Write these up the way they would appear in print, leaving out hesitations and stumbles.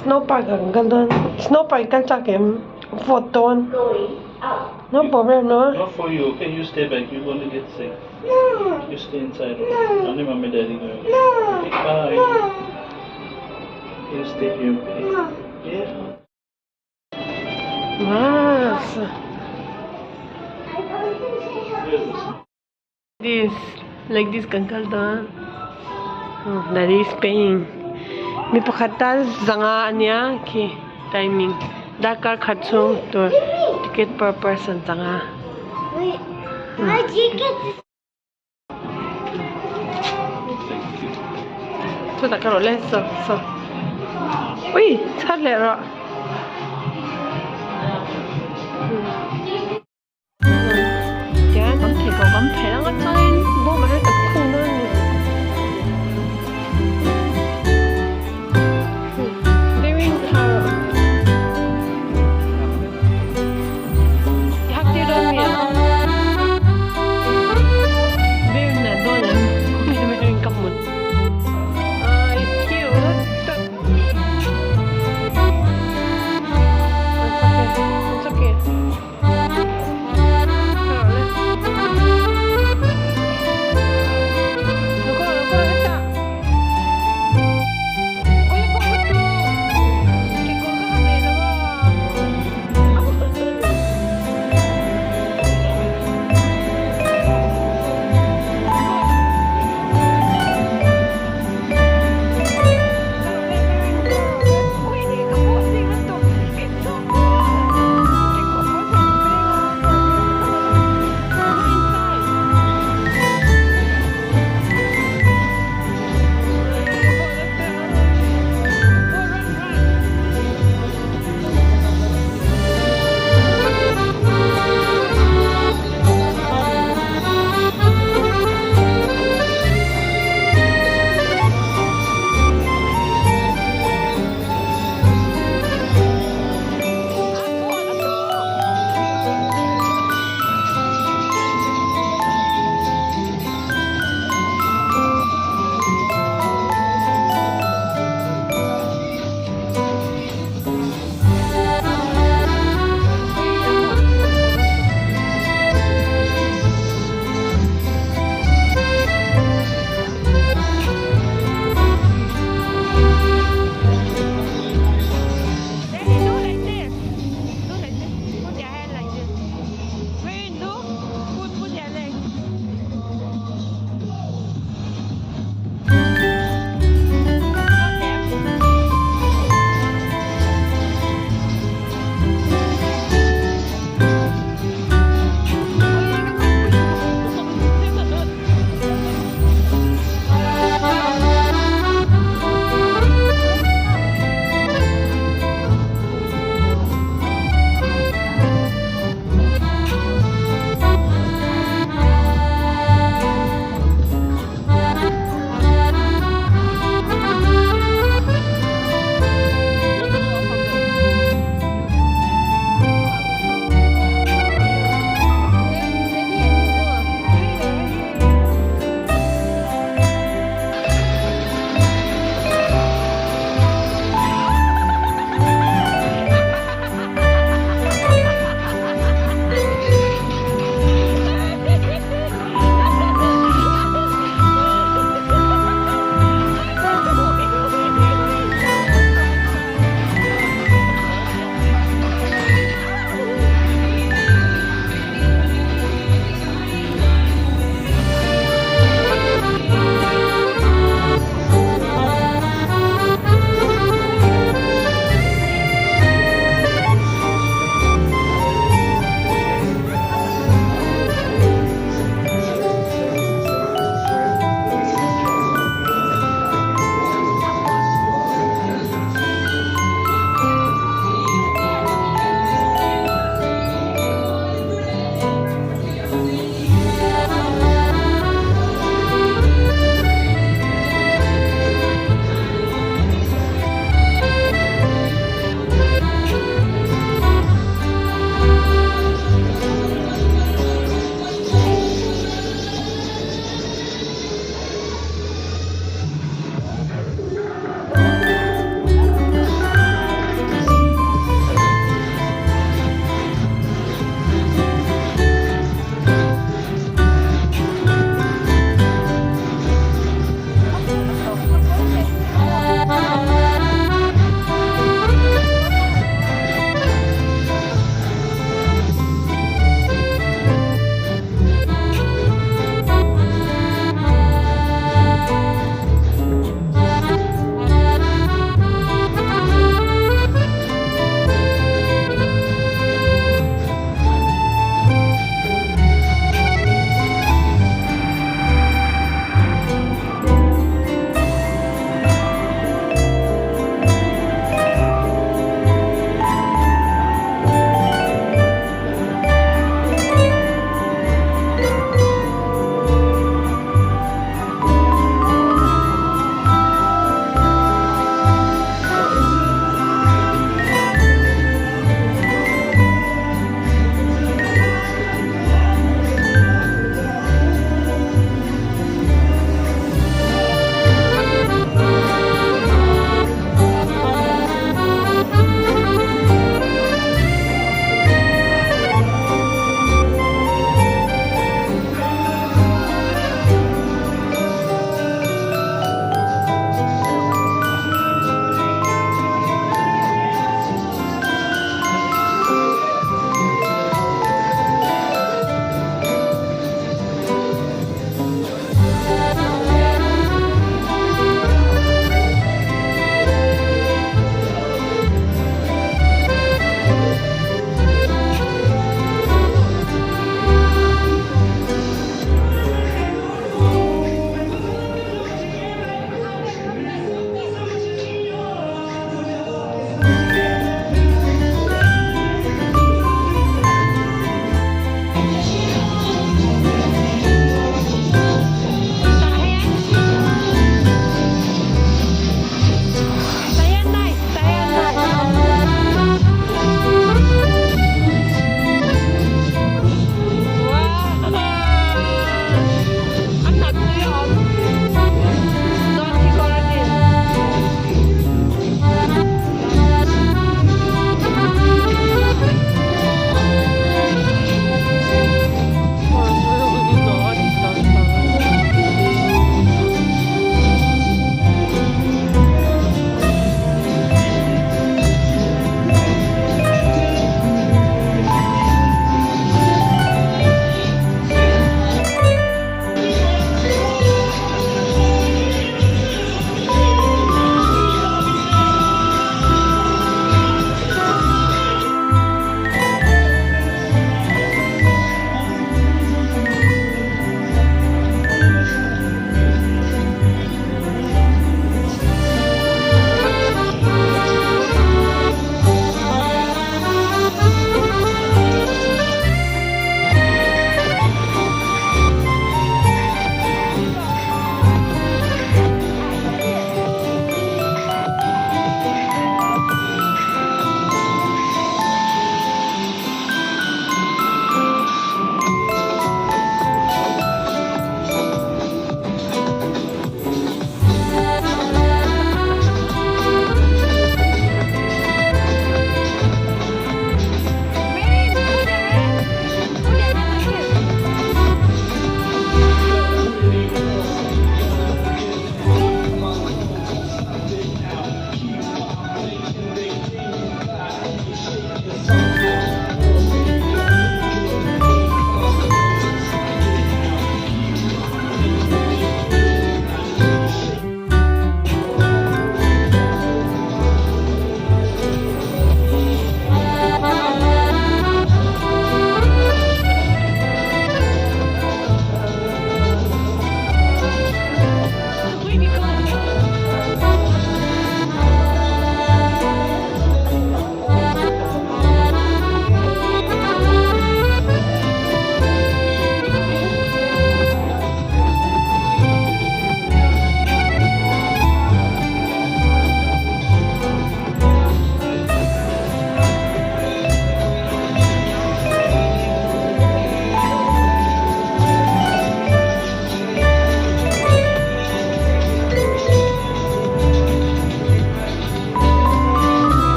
Snow park ah kan kal dawn snow park i kal chak em vawt dawn no problem no. Not for you okay you stay back you gonna get sick you stay inside okay only mummy daddy going okay bye you stay here okay yeah. Masa. This like this kan kal dawn that is paying mi pakhat tan zanga ania khi timing darkar khat chhung tur ticket per person zanga. Chutah ka rawh le saw saw ui chhat leh rawh. Tian kan thei ko kan phelh anga chuanin bawmah hian kan khung dawn a ni. Deuhin thla rawh. I hak tir dawn mi a? Deuhin nat dawn em? Deuhin ka hmu.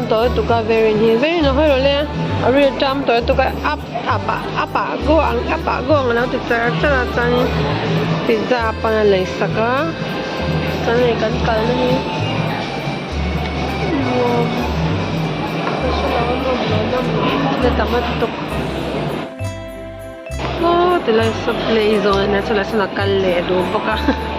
tawh lutuk a verin hi verin a hawi rawh le a ril ṭam tawh lutuk a up up ah up ah go ang up ah go ang a lo ti char char a chuanin pizza a pan a lei sak a chuan hei kan kalna hi nuam ka hrelo a nawm leh nawm loh a tam lutuk. Aw tilai saw play zawng ania chulai sawn a kal leh duh bawk a.